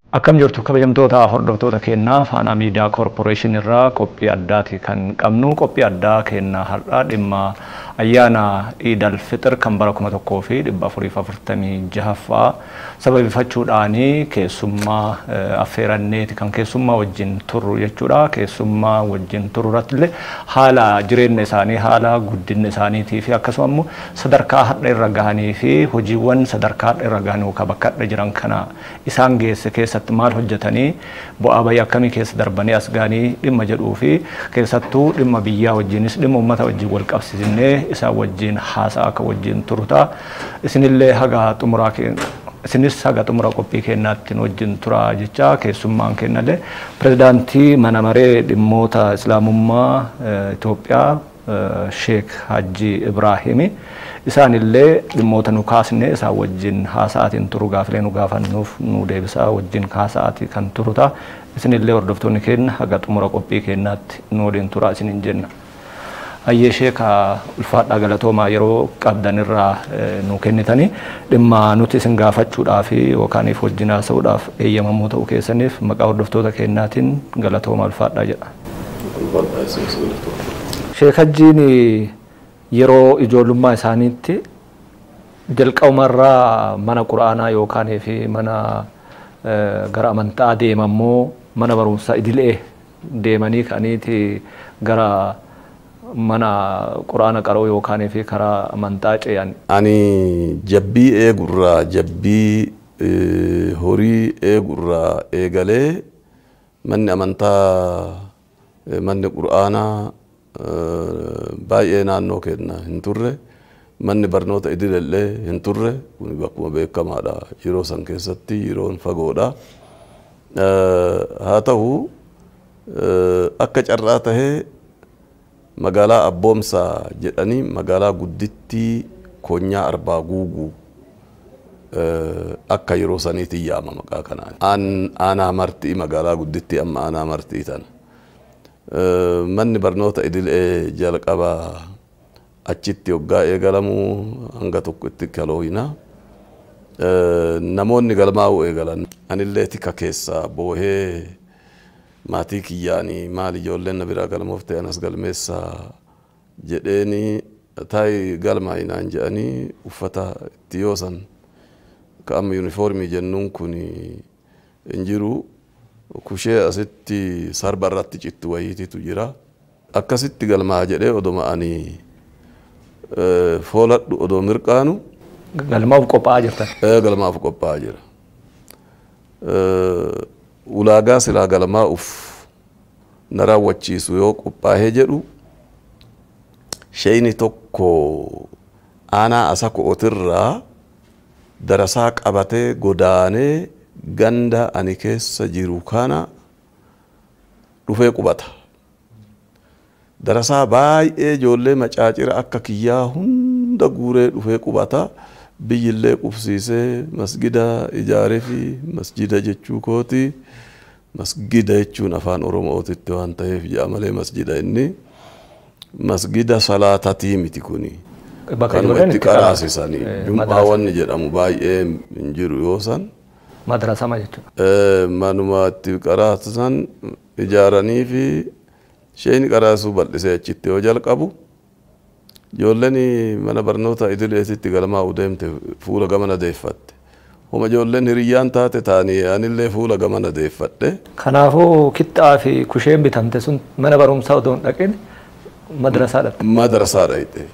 Akkam jirtu kabajamtoota hordoftoota keenyaa Faanaa Miidiyaa Koorporeeshinii irraa qophii addaati kan qabnu. Qophii addaa keenyaa har'aa dhimma ayyaana Iid al-Fixir kan bara 1446ffaa sababeeffachuudhaan keessummaa affeeranneeti kan keessummaa wajjin turru jechuudha. Keessummaa wajjin turru irratti illee haala jireenya isaanii, haala guddina isaaniitii fi akkasuma immoo sadarkaa har'a irra gahanii fi hojiiwwan sadarkaa har'a irra gahan yookaan bakka har'a jiran kana isaan geesse keessatti maal hojjetanii bu'aa bayii akkamii keessa darbanii as gahanii dhimma jedhuu fi keessattuu dhimma biyyaa wajjinis dhimma uummata wajjin wal qabsiisnee isaan wajjin haasaa akka wajjin turu ta'a. Isinillee haga xumuraa isinis haga xumura qophii keenyaatti nu wajjin turaa jecha keessummaan keenyallee pirezidaantii mana maree dhimmoota islaamummaa Itoophiyaa Sheek Hajji Ibraahimi. Isaanillee dhimmoota nu kaasne isaan wajjin haasa'aatiin turu gaafilee nu gaafannuuf nu deebisaa wajjin haasa'aatii kan turu ta'a. Isinillee hordoftoonni keenya haga xumura qophii keenyaatti nu waliin turaa isiniin jenna. Hayyee Sheeka ulfaadhaa galatoomaa yeroo qabdan irraa nu kennitanii dhimma nuti isin gaafachuudhaaf yookaan wajjin haasa'uudhaaf eeyyamamoo ta'uu keessaniif maqaa hordoftoota keenyaatiin galatoomaa ulfaadhaa jedha. Sheek Hajjiin yeroo ijoollummaa isaaniitti jalqabumarraa mana quraanaa yookaan fi mana gara amantaa deemammoo mana barumsaa idilee deemanii ka'aniiti gara mana quraana qaroo yookaan fi karaa amantaa ce'an. Ani jabbii eegurraa jabbii horii eegurraa eegalee manni amantaa manni quraanaa baay'ee naannoo keenya hin turre, manni barnoota idileellee hin turre, kun bakkuma beekamaadha yeroo san keessatti yeroon fagoodha. Haa ta'u akka carraa tahee magaalaa Abboomsaa jedhanii magaalaa guddittii Konyaa Arbaa Guuguu akka yeroo saniitti yaama maqaa kanaan. Aanaa Martii magaalaa guddittii amma aanaa Martii tana. Manni barnoota idilee jalqabaa achitti hoggaa eegalamuu hanga tokko itti kalooyina. Namoonni galmaa'uu eegalan. Anillee tika keessaa boohee maatii kiyyaanii maal ijoolleen na biraa galmoofte anas galmeessaa jedheeni taayi galmaa'i naan jedhanii uffata itti yoosan ka amma yuunifoormii jennuun kun hin jiru. Kushee asitti sarba irratti cittu wayiititu jira. Akkasitti galmaa jedhee odoma ani fooladhu odoo mirqaanu. Galmaaf qophaa'aa jirtan. Galmaaf qophaa'aa jira. Ulaagaa silaa galmaa'uuf na raawwachiisu yoo qophaa'ee jedhu sheeyni tokko aanaa Asako'otirraa darasaa qabatee godaanee ganda ani keessa jiru kana dhufee qubata. Darasaa baay'ee ijoollee macaacira akka kiyyaa hunda guuree dhufee qubata. Biyyillee qubsiisee masgida ijaaree fi masjida jechuu kooti. Masgida jechuun afaan Oromootitti waan ta'eef jedha malee masjida inni masgida salaatatii miti kuni. Kanuma itti qaraasisanii jum'aa wanni jedhamu baay'ee hin jiru yoo san. Madrasama jechuudha. Manuma itti qaraasisan ijaaranii fi sheeyni qaraasuu bal'isee achitti yoo jalqabu ijoolleen mana barnoota idileetitti galmaa'uu deemte fuula gamana deeffatte. Homa ijoolleen hiriyyaan taate taanii anillee fuula gamana deeffadhe. Kanaafuu kixxaa fi kusheen bitamte sun mana barumsaa otoo hin dhaqin madrasaa dhaqxe. Madrasaa dhaqxe.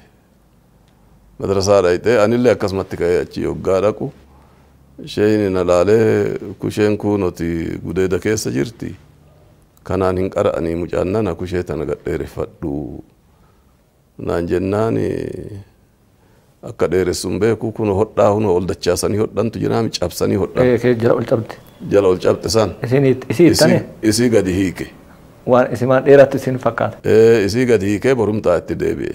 Madrasaa dhaqxe anillee akkasumatti ka'ee achi hoggaa dhaqu. Sheeyni na laalee kusheen kunuti gudeeda keessa jirti. Kanaan hin qara'anii mucaan nana kushee tana gad dheereffadhu. Naan jennaan akka dheeressuun beeku kun hodhaa kun ol dachaasanii hodhantu jiraami cabsanii hodhan. Jala ol cabte. Jala ol cabte san. Isii ittane? Isii gadi hiike. Waan isimaan dheerattu isin fakkaata. Isii gadi hiikee borumtaa itti deebi'e.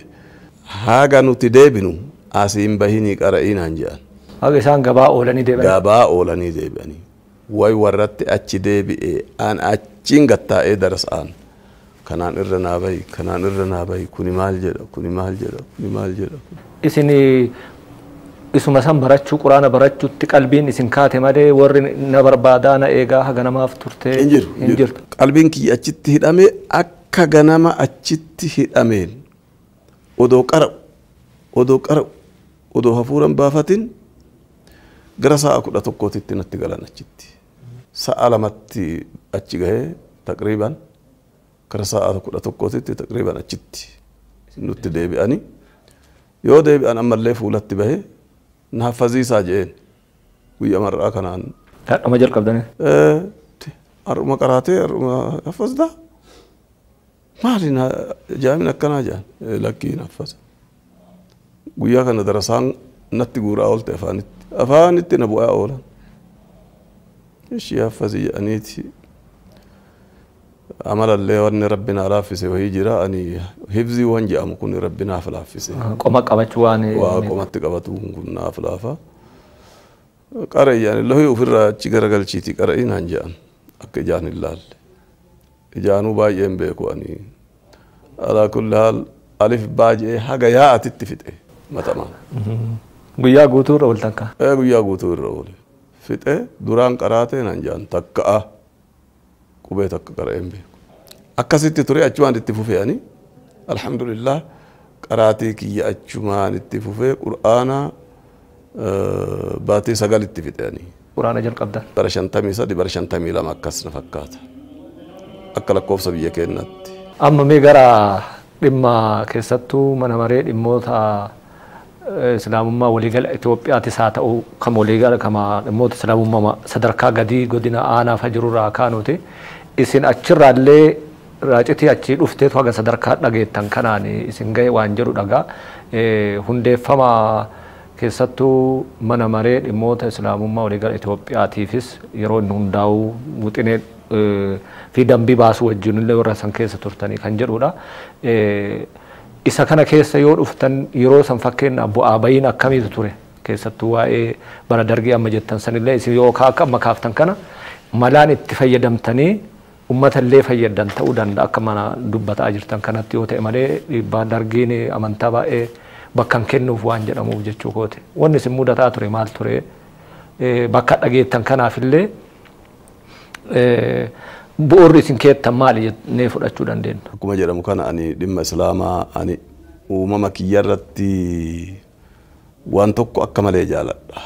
Haga nuti deebinu asiin bahinii qara'ii naan jedhan. Haga isaan gabaa oolanii deebi'anii. Gabaa oolanii deebi'anii. Way warratti achi deebi'e an achiin gattaa'ee darasa'an. Kanaan irra naa bahi, kanaan irra naa bahi, kuni maal jedha, kuni maal jedha, kuni maal jedha. Isin Isuma san barachuu quraana barachuutti qalbiin isin kaate malee warri na barbaadaa na eegaa haga namaaf turte hin jirtu. Qalbiin kiyya achitti hidhame akka ganama achitti hidhameen odoo qara'u odoo hafuuran baafatin gara sa'a 11tti natti galan achitti. Sa'a 2tti achi gahee taqriiban gara sa'a 11tti taqriiban achitti nutti deebi'ani. Yoo deebi'an ammallee fuulatti bahee na haffaziisaa jeen guyyaa mar'aa kanaan. Har'uma jalqabdanii? Har'uma qaraatee har'uma haffazdaa? Maali jaamin akkanaa jaan? Lakkii na haffasa. Guyyaa kana darasaan natti guuraa oolte afaanitti. Afaanitti na bu'aa oolan. Ishii haffazii jedhaniiti. Amalallee wanni rabbi naa laaffise wayii jira ani hifzii waan jedhamu kun rabbi naaf laaffise. Qoma qabachuu waan. Waa qomatti qabatu kun naaf laafa. Qarayyaan lohii ofirraa achi garagalchiitii qara'ii naan jedhan akka ijaan hin laalle. Ijaanuu baay'een beeku ani. Alaa kulli haal alif baay'ee haga yaa'atitti fixe matamaan. Guyyaa guutuu irra ooltan kaa? Guyyaa guutuu irra oole. Fixe duraan qaraatee naan jedhan takka'a. Qubee takka qara'een beeku. Akkasitti ture achumaan itti fufee ani alhamdulillah qaraatii kiyya achumaan itti fufee qur'aana baatii 9 itti fixe ani. Qur'aana jalqabdan? Bara 53 bara 52 akkas na fakkaata. Akka lakkoofsa biyya keenyaatti. Amma mee gara dhimma keessattuu mana maree dhimmoota islaamummaa waliigala Itoophiyaatis haa ta'u kan waliigala kama dhimmoota islaamummaa sadarkaa gadii godina aanaa fa jirurraa kaanuti. Isin achirraallee raacitii achii dhufteetu haga sadarkaa dhageettan kanaan isin gahe waan jedhu dhagaa. Hundeeffama keessattuu mana maree dhimmoota islaamummaa waliigala Itoophiyaatiifis yeroo inni hundaa'u wixinee fi dambii baasuu wajjin illee warra san keessa turtanii kan jedhudha. Isa kana keessa yoo dhuftan yeroo san fakkeenyaaf bu'aa bayiin akkamiitu ture keessattuu waa'ee bara dargii amma jettan sanillee isin yoo akka amma kaaftan kana malaan itti fayyadamtanii ummata illee fayyadan ta'uu danda'a akka mana dubbataa jirtan kanatti yoo ta'e malee dhiibbaan dargiin amantaa baay'ee bakka hin kennuuf waan jedhamuuf jechuu kooti. Wanni isin mudataa ture maal ture bakka dhageettan kanaafillee bu'uurri isin keettan maali jennee fudhachuu dandeenya? Akkuma jedhamu kana ani dhimma islaamaa ani uumama kiyya irratti waan tokko akka malee jaaladha.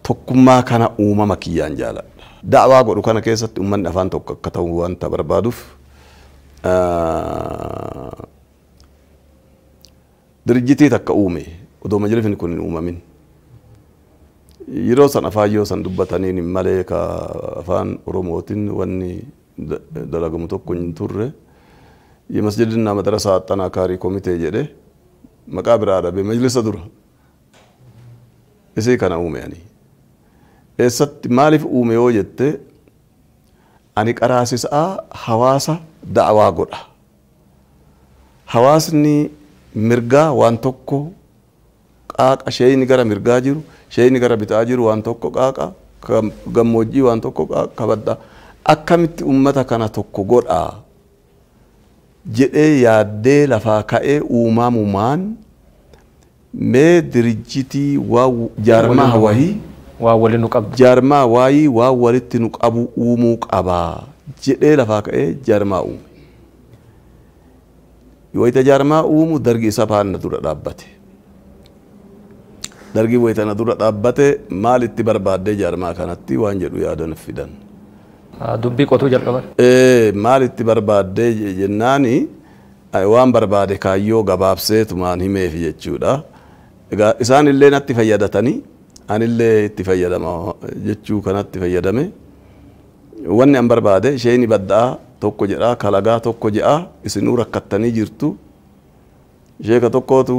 Tokkummaa kana uumama kiyyaan jaaladha. Da'waa godhu kana keessatti uummanni afaan tokko akka ta'u wanta barbaaduuf dirjitii takka uume odoo majlisni kun hin uumamin. Yeroo san afaan yoo san dubbataniin malee ka afaan Oromootiin wanni dalagamu tokko hin turre. Masjidina madrasaa axxanaakaarii komitee jedhe maqaa biraa dhabe majlisa dura. Isii kana uume ani. Eessatti maaliif uume yoo jette ani qaraasisaa hawaasa da'awaa godha. Hawaasni mirgaa waan tokko qaaqa sheeyni gara mirgaa jiru sheeyni gara bitaa jiru waan tokko qaaqa gammoojjii waan tokko qaaqa kabadda akkamitti ummata kana tokko godha jedhee yaaddee lafaa ka'ee uumamumaan mee dirjitii waa jaarmaa wahii waa waliin nu qabdu jaarmaa waayii waa walitti nu qabu uumuu qabaa jedhee lafaa ka'ee jaarmaa uume. Wayita jaarmaa uumu dargi isa faana dura dhaabbate. Dargi wayita na dura dhaabbate maal itti barbaaddee jaarmaa kanatti waan jedhu yaadan fidan. Dubbii qotuu jalqaban. Maal itti barbaaddee jennaani waan barbaade kaayyoo gabaabseetumaan himeef jechuudha. Egaa isaan illee natti fayyadatanii anillee itti fayyadama jechuu kanatti fayyadame. Wanni an barbaade isheen baddaa tokko jedhaa kalagaa tokko jedhaa isinuu rakkattanii jirtu. Sheeka tokkootu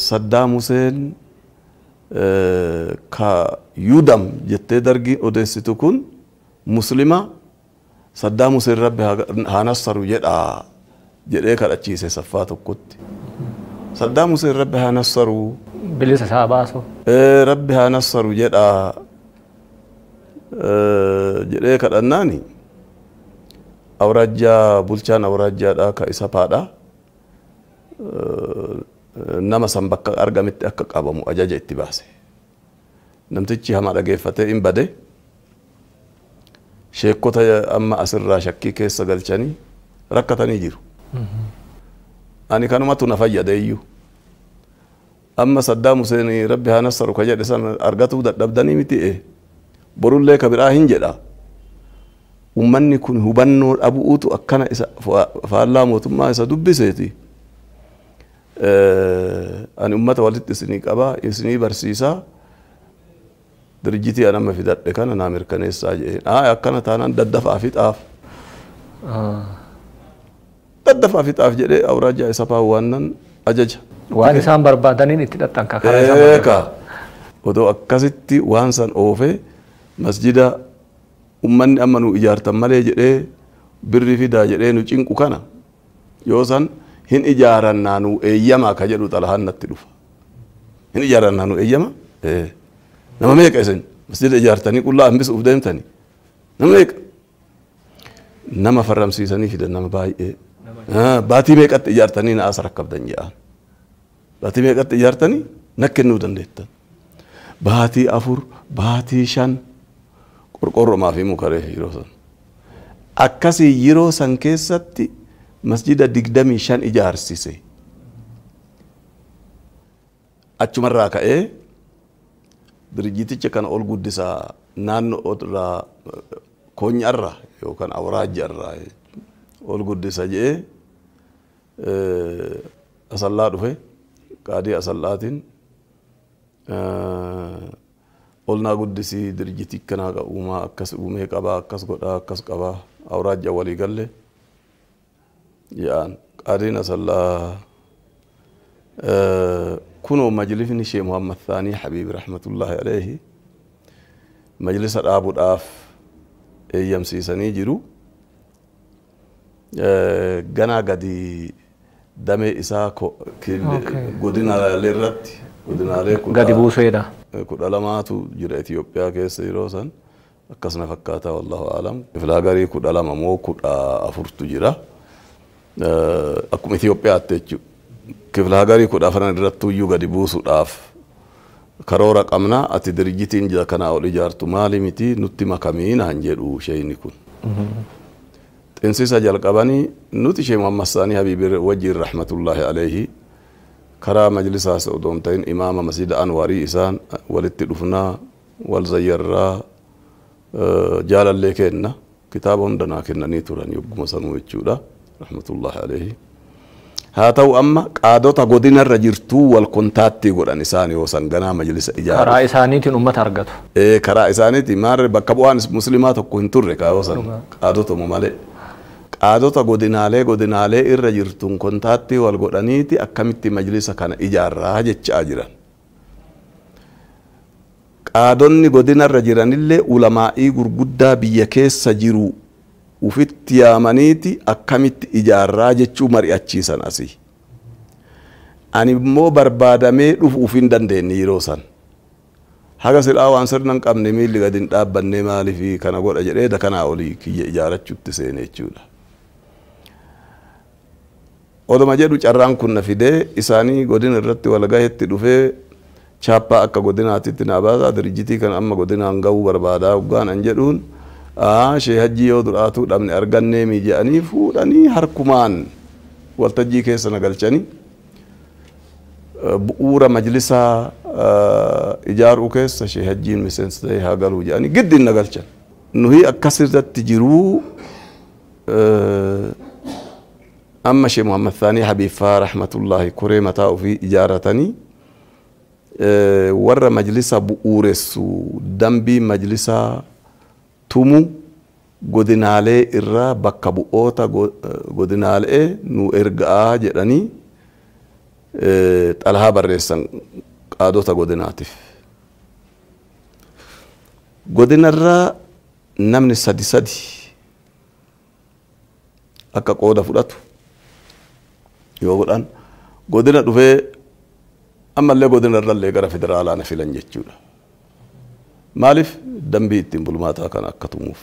Saddaam Huseen ka Yudam jettee dargiin odeessitu kun muslima Saddaam Huseen rabbi haa nassaru jedhaa jedhee kadhachiise saffaa tokkotti. Saddaam Huseen rabbi haa nassaru. Bilisa isaa baasu. Rabbi haa nassaru jedhaa jedhee kadhannaani awraajjaa bulchaan awraajjaadhaa ka isa paadhaa. Nama san bakka argametti akka qabamu ajaja itti baase. Namtichi hamaa dhageeffatee hin bade. Sheekota amma asirraa shakkii keessa galchanii rakkatanii jiru. Ani kanumatu na fayyade iyyuu. Amma Saddaam Huseen Rabbi haa nassaru ka jedhe san argatuu dadhabdanii miti borullee ka biraa hin jedha. Uummanni kun hubannoo dhabuutu akkana isa faallaa mootummaa isa dubbiseeti. Ani uummata walitti isinii qabaa isinii barsiisaa dirjitii an amma fidadhe kana naa mirkaneessaa jedheen. Akkana taanaan daddafaa fixaaf. Daddafaa fixaaf jedhee awraajaa isa paawwaannan ajaja. Waan isaan barbaadaniin itti dhaxxan karaa isaan barbaadaniin. Odoo akkasitti waan san oofee masjida uummanni amma nu ijaartan malee jedhee birri fidaa jedhee nu cinqu kana yoo san hin ijaarannaa nu eeyyamaa ka jedhu xalahaan natti dhufa. Hin ijaarannaa nu eeyyama? Nama meeqa isin masjida ijaartanii qullaa hambisuuf deemtanii? Nama meeqa? Nama farramsiisanii fidan nama baay'ee. Baatii meeqatti ijaartanii na as rakkabdan jedhaan. Baatii meeqatti ijaartanii na kennuu dandeettan. Baatii 4, baatii 5 qorqorromaa fi mukaree yeroo san. Akkasii yeroo san keessatti masjida 25 ijaarsise. Achumarraa ka'ee dirjiticha kana ol guddisaa naannoo irraa koonyaarraa yookaan awraajjaarraa ol guddisa jedhee asallaa dhufe qaadii asallaatiin ol naa guddisii dirjitii kanaa uumaa akkas uumee qabaa akkas godhaa akkas qabaa awraajja walii galle jedhaan qaadiin asallaa kunoo majlisni Sheekh Muhammad Thaanii Habiib rahmatullahi alayhi majlisa dhaabuudhaaf eeyyamsiisanii jiru. Ganaa gadi damee isaa godinaalee irratti godinaalee gadi buuseedha. 12tu jira Itoophiyaa keessa yeroo san akkasuma fakkaata wallahu aalam. Filaagarii 12 moo 14tu jira. Akkuma Itoophiyaatti jechuudha. Kiflaagarii 14 irratti iyyuu gadi buusuudhaaf karoora qabna ati dirjitiin jira kanaa ol ijaartu maali miti nutti makamii naan jedhu sheeyni kun. Xinsisa jalqabanii nuti Sheekh Muhammad Saanii Habiib wajjin rahmatullahi alayhi karaa majlisaas odoo hin ta'in imaama masjida Anwarii isaan walitti dhufnaa wal zayyarraa jaalallee kenna kitaaba hunda naa kennanii turan yogguma sanuu jechuudha rahmatullahi alayhi. Haa ta'u amma qaadota godinarra jirtuu wal kontaattii godhan isaan yoo san ganaa majlisa ijaaru. Karaa isaaniitiin uummata argatu. Karaa isaaniitiin maarree bakka bu'aan musliimaa tokko hin turre kaayoo san qaadotuma malee. Qaadota godinaalee irra jirtuun kontaattii wal godhaniiti akkamitti majlisa kana ijaarraa jechaa jiran. Qaadonni godinarra jiranillee ulamaa'ii gurguddaa biyya keessa jiru ufitti yaamaniiti akkamitti ijaarraa jechuu mari'achiisan asii. Ani immoo barbaadamee dhufu uf hin dandeenye yeroo san. Haga silaa waan sirna hin qabne miilli gadi hin dhaabbannee maaliif kana godha jedhee dakanaa olii kiyya ijaarrachuutti seene jechuudha. Oduma jedhu carraan kun na fidee isaanii godina irratti wal gahetti dhufee chaappaa akka godinaatitti na baasaa dirjitii kan amma godinaan gahuu barbaadaa hoggaan an jedhuun Sheekh Hajjii yoo duraatuu dhabne argannee mi jedhanii fuudhanii harkumaan waltajjii keessa na galchanii bu'uura majlisaa ijaaruu keessa Sheekh Hajjiin miseensa ta'ee haa galuu jedhanii giddiin na galchan. Nuyi akkasirratti jiruu amma Sheekh Muhammad Thaanii Habiib faa rahmatullahi koree mataa ofii ijaaratanii warra majlisa bu'uuressu dambii majlisaa tumu godinaalee irraa bakka bu'oota godinaalee nu ergaa jedhanii xalahaa barreessan qaadota godinaatiif. Godinarraa namni 3 akka qooda fudhatu yoo godhan godina dhufee ammallee godinarrallee gara federaalaa na filan jechuudha. Maaliif dambii ittiin bulmaataa kana akka tumuuf.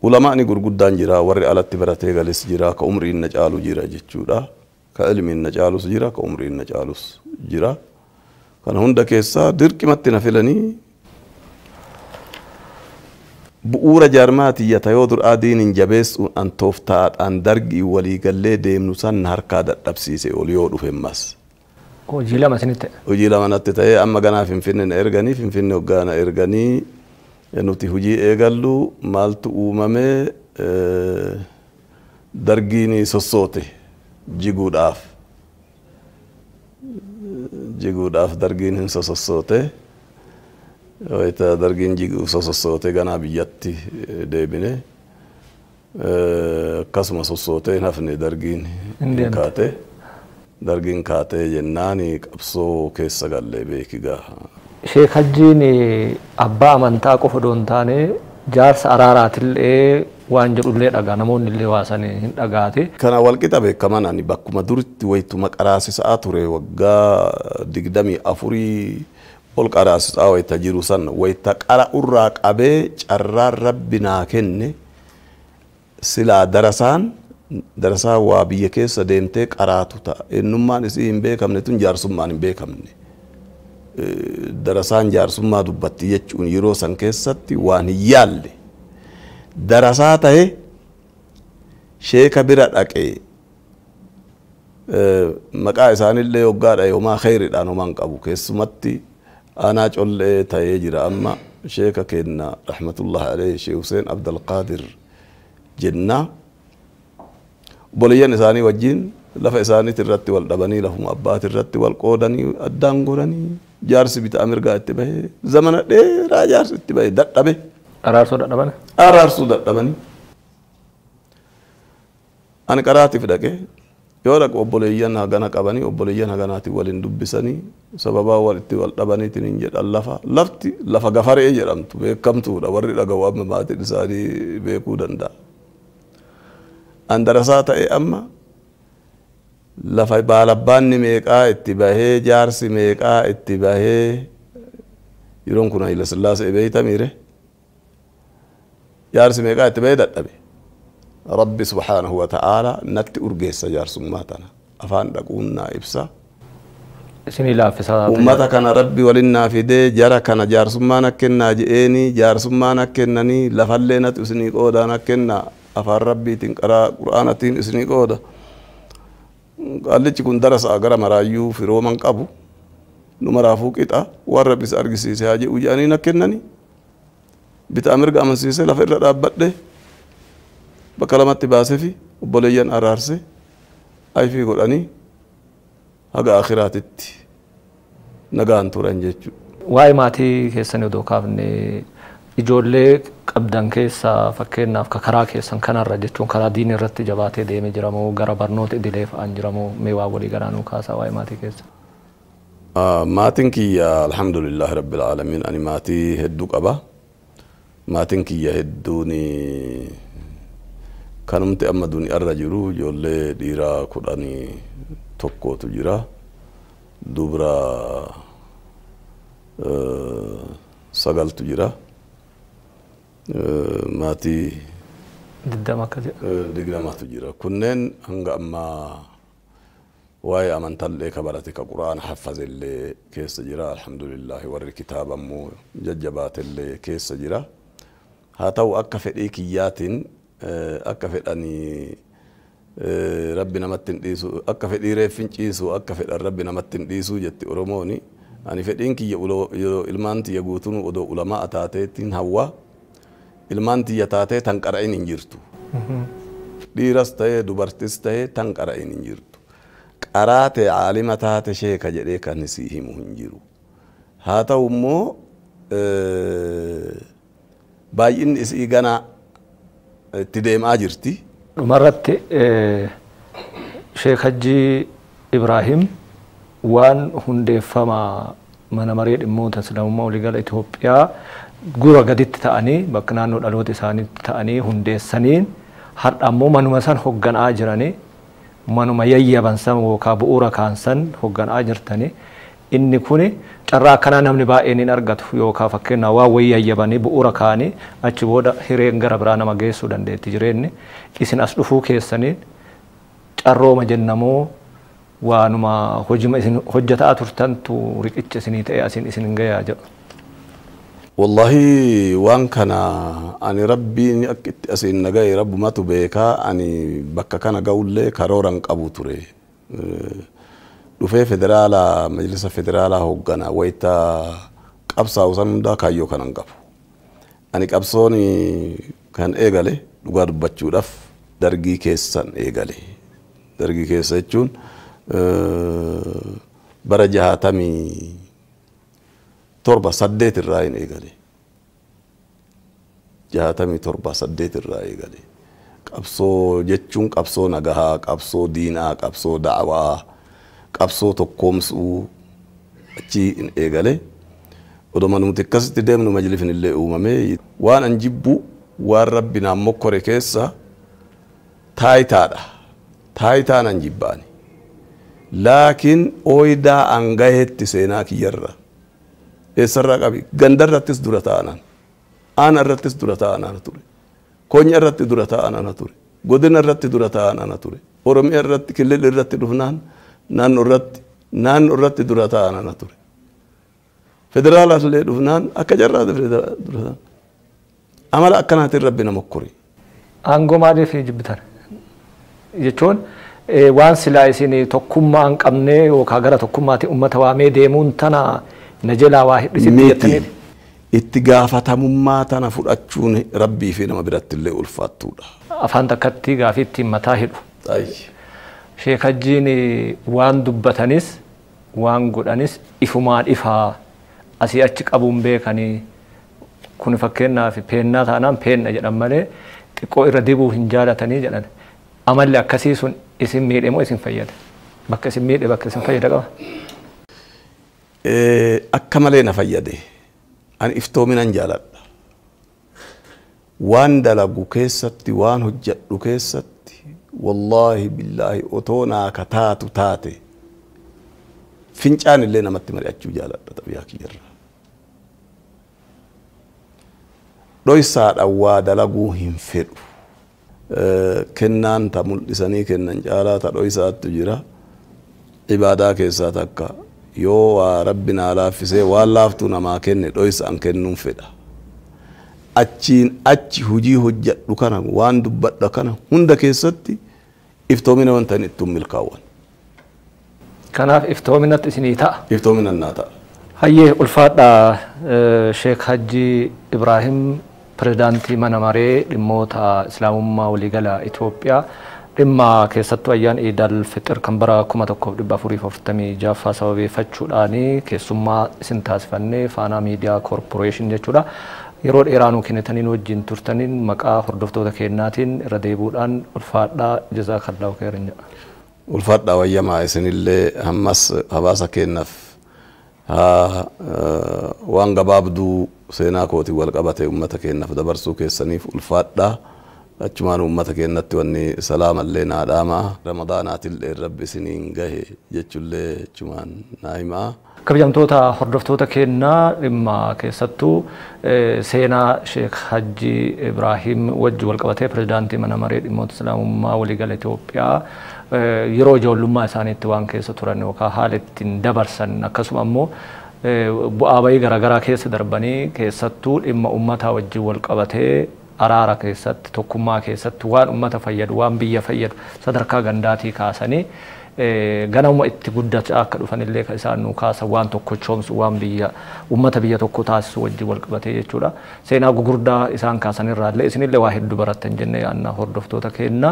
Ulamaani gurguddaan jira warri alatti baratee gales jira ka umriin na caalu jira jechuudha. Ka ilmiin na caalus jira, ka umriin na caalus jira. Kana hunda keessaa dirqimatti na filanii bu'uura jaarmaa tiyyata yoo duraa diiniin jabeessuun an tooftaadhaan dargii waliigallee deemnu san na harkaa dadhabsiise ol yoo dhufe ammas. Hojii lama isinitti ta'e. Hojii lama natti ta'ee amma ganaa Finfinne na erganii, Finfinne hoggaa na erganii nuti hojii eegallu maaltu uumame, dargiin sossoote jiguudhaaf. Jiguudhaaf dargiin hin sosossoote. Wayita dargiin jiguu sosossoote ganaa biyyatti deebine. Akkasuma sossootee hin hafne, dargiin hin kaate. Dargiin kaatee jennaan qabsoo keessa gallee beeki gaa. Sheek Hajjiin abbaa amantaa qofa odoo hin taane jaarsa araaraatillee waan jedhullee dhagaa, namoonni illee waa sanii hin dhagaate. Kana walqixa beekaman ani bakkuma duritti wayituma qaraasisaa ture waggaa 24 ol qaraasisaa wayita jiru san wayita qara'urraa qabee carraan rabbi naa kenne silaa darasaan darasaa waa biyya keessa deemtee qaraatu ta'a. Eenyummaan isii hin beekamne tun jaarsummaan hin beekamne. Darasaan jaarsummaa dubbatti jechuun yeroo san keessatti waan hin yaalle. Darasaa ta'e sheeka bira dhaqee maqaa isaanillee hoggaadha homaa kheyriidhaan homaan qabu, keessumatti aanaa collee ta'ee jira amma sheeka kenna rahmatullah alayhi Sheekh Hussein Abdulqaadir jenna. Obboleeyyan isaanii wajjin lafa isaaniitti irratti wal dhabanii lafuma abbaati irratti wal qoodanii addaan godhanii jaarsi bitaa mirgaa itti bahee zamana dheeraa jaarsi itti bahee dadhabe. Araarsuu dadhaban? Araarsuu dadhabanii. Ani qaraatiif dhaqee yoo dhaqu obboleeyyan hagana qabanii obboleeyyan haganaatiin waliin dubbisanii sababaa walitti wal dhabaniitiin hin jedhan lafa lafti lafa gafaree jedhamtu beekamtuudha, warri dhaga'u amma maatiin isaanii beekuu danda'a. An darasaa ta'e amma lafa baalabbaanni meeqaa itti bahee jaarsi meeqaa itti bahee yeroon kun Haayila Sillaasee beeytamiire jaarsi meeqaa itti bahee dadhabe. Rabbi subhaanahu wa ta'aala natti urgeessa jaarsummaa tana afaan dhaquun naa ibsa. Isinii laaffisaa. Uummata kana rabbi waliin naa fidee jara kana jaarsummaan akka kennaa je'eeni jaarsummaan akka kennanii lafallee natti isinii qoodaan akka kennaa afaan rabbiitiin qaraa qur'aanatiin isinii qooda. Qaallichi kun darasaa gara maraayyuu firooman qabu nu maraafuu qixa waan rabbi isa argisiise haa jedhu jedhanii na kennanii bitaa mirga amansiisee lafa irra dhaabbadhe bakka lamatti baasee fi obboleeyyan araarse ayfii godhanii haga akhiraatitti nagaan turan jechuudha. Waa'ee maatii keessanii odoo kaafne ijoollee qabdan keessaa fakkeenyaaf ka karaa keessan kanarra jechuun karaa diinii irratti jabaatee deemee jiramoo gara barnoota idilee fa'aan jiramoo mee waa walii garaanuu kaasaa waa'ee maatii keessa. Maatiin kiyya alhamdulillahi rabbil aalamiin ani maatii hedduu qaba. Maatiin kiyya hedduun kanumti amma duniyaarra jiru ijoollee dhiiraa 11tu jira. Dubra 9tu jira. Maatii 20 akka jedhu. 20tu jira. Kunneen hanga ammaa waa'ee amantallee ka barate ka quraana haffazellee keessa jira. Alhamdulillahi warri kitaaba immoo jajjabaatellee keessa jira. Haa ta'u akka fedhii kiyyaatiin akka fedhanii rabbi namatti hin dhiisu akka fedhii reeffi hin ciisu akka fedhan rabbi namatti hin dhiisu jetti Oromooni. Ani fedhiin kiyya ilmaan tiyya guutuun odoo ulamaa taateettiin hawwa ilmaan tiyya taatee tan qara'in hin jirtu. Dhiiras ta'ee dubartis ta'ee tan qara'in hin jirtu. Qaraate caalima taate sheeka jedhee kan sii himu hin jiru. Haa ta'u immoo baay'inni isii ganaa itti deemaa jirti. Dhumarratti Sheek Hajjii Ibraahim waan hundeeffama mana maree dhimmoota Islaamummaa waliigala Itoophiyaa gura gaditti ta'anii bakka naannoo dhaloota isaaniitti ta'anii hundeessaniin har'a ammoo manuma san hoogganaa jiranii manuma yayyaban san yookaan bu'uura kaan san hoogganaa jirtanii inni kuni carraa akkanaa namni baay'een hin argatu yookaan fakkeenyaaf waan wayii yayyabanii bu'uura kaanii achi booda hireen gara biraa nama geessuu dandeetti jireenyi isin as dhufuu keessaniin carrooma jennamoo Waanuma hojima isin hojjetaa turtantu riqicha isinii ta'e asin isin gayaa jedhu. Wallahi waan kana ani Rabbiin akka itti asiin na gahe Rabbumatu beekaa. Ani bakka kana ga'ullee karoora hin qabu ture. Dhufee federaalaa, majlisa federaalaa hooggana wayita qabsaa'u san hundaa kaayyoo kana hin qabu. Ani qabsoon kan eegale dhugaa dubbachuudhaaf dargii keessan eegale. Dargii keessa jechuun bara 67, 8 irraa hin eegale. 67, 8 irraa eegale. Qabsoo jechuun qabsoo nagahaa, qabsoo diinaa, qabsoo da'awaa, qabsoo tokkoomsuu achi hin eegale. Odoma nuti akkasitti deemnu majlifni illee uumame. Waan an jibbu, waan Rabbi naan mokkore keessa taayitaadha. Taayitaan an jibbaani. Laakiin ooyidaa an gaheetti seenaa kiyyarra. Eessarraa qabi? Gandarrattis dura ta'anan. Aana irrattis dura ta'an ture. Konya irratti dura ta'an ture. Godina irratti dura ta'an ture. Oromiyaa irratti, kilil irratti dhufnaan naannoo irratti dura ta'an ture. Federaalaas illee dhufnaan akka jarraa dura ta'an. Amala akkanaatiin Rabbi nama mokkore. Aangoo maaliif jibbitan? Jechuun waan silaa isin tokkummaa hin qabne yookaan gara tokkummaatti uummata waamee deemuun tana na jalaa waa hidhisitti jettaniiti. Itti gaafatamummaa tana fudhachuun Rabbii fi nama biratti illee ulfaattuudha. Afaan takkatti gaafii ittiin mataa hidhu. Sheek Hajjiin waan dubbatanis waan godhanis ifumaan ifaa asii achi qabuun beekanii, kun fakkeenyaaf peennaa taanaan peenna jedhan malee xiqqoo irra dibuu hin jaalatanii jedhan. Amalli akkasii sun isin miidhe moo isin fayyada? Bakka isin miidhe, bakka isin fayyada qaba? Akka malee na fayyade. Ani iftoominan jaaladha. Waan dalagu keessatti, waan hojjedhu keessatti, wallaahi billaahi otoo naa ka taatu taate fincaan illee namatti mari'achuu jaaladha xabiyaa kiyyarra. Dhoysaadhaan waa dalaguu hin fedhu. Kennaan ta mul'isanii kennan caalaa ta dhoysaattu jira. Ibaadaa keessaa takka yoo waa Rabbi naa laaffisee waan laaftuu namaa kenne dhoysaan kennuun fedha. Achiin achi hojii hojjedhu kana, waan dubbadha kana hunda keessatti iftoomina wanta inni ittiin milkaa'uwan. Kanaaf iftoominatti isinii ta'a. Iftoomina naa ta'a. Hayyee, ulfaadhaa Sheek Hajji Ibraahim, pirezidaantii mana maree dhimmoota Islaamummaa waliigala Itoophiyaa, dhimma keessattuu ayyaana Iidal Fixir kan bara 1446ffaa sababeeffachuudhaan keessummaa isin taasifannee Faanaa Miidiyaa Koorporeeshin jechuudha. Yeroo dheeraa nuu kennitanii nu wajjin turtaniin maqaa hordoftoota keenyaatiin irra deebi'uudhaan ulfaadhaa, jazaakallaahu khairan jedha. Ulfaadhaa, wayyamaa isinillee. Ammas hawaasa keenyaaf haa waan gabaabduu seenaa kootiin wal qabate uummata keenyaaf dabarsuu keessaniif ulfaadhaa. Achumaan uummata keenyatti wanni salaamallee naa dhaamaa. Ramadaanaatillee Rabbi isiniin gahe jechuullee achumaan naa himaa. Kabajamtoota hordoftoota keenyaa, dhimma keessattuu seenaa Sheek Hajji Ibraahim wajji wal qabatee, pirezidaantii mana maree dhimmoota Islaamummaa waliigala Itoophiyaa, yeroo ijoollummaa isaaniitti waan keessa turan yookaan haala ittiin dabarsan, akkasuma ammoo bu'aa bayii garaagaraa keessa darbanii, keessattuu dhimma uummataa wajjin wal qabatee araara keessatti, tokkummaa keessatti, waan uummata fayyadu, waan biyya fayyadu sadarkaa gandaatii kaasanii ganama itti guddachaa akka dhufanillee kan isaan nu kaasan, waan tokkochoomsu, waan biyya uummata biyya tokko taasisu wajjin wal qabatee jechuudha. Seenaa gugurdaa isaan kaasanirraallee isinillee waa hedduu barattan jennee yaadna hordoftoota keenya.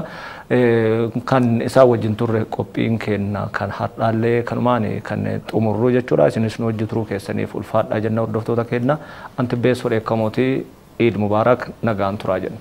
Kan isaan wajjin turre qophiin keenya kan har'aallee kanumaan kan xumurru jechuudha. Isinis nu wajji turuu keessaniif ulfaadhaa jenna hordoftoota keenya. Anti beessoo dheekkamootii. Iid Mubaarak, nagaan turaa jenna.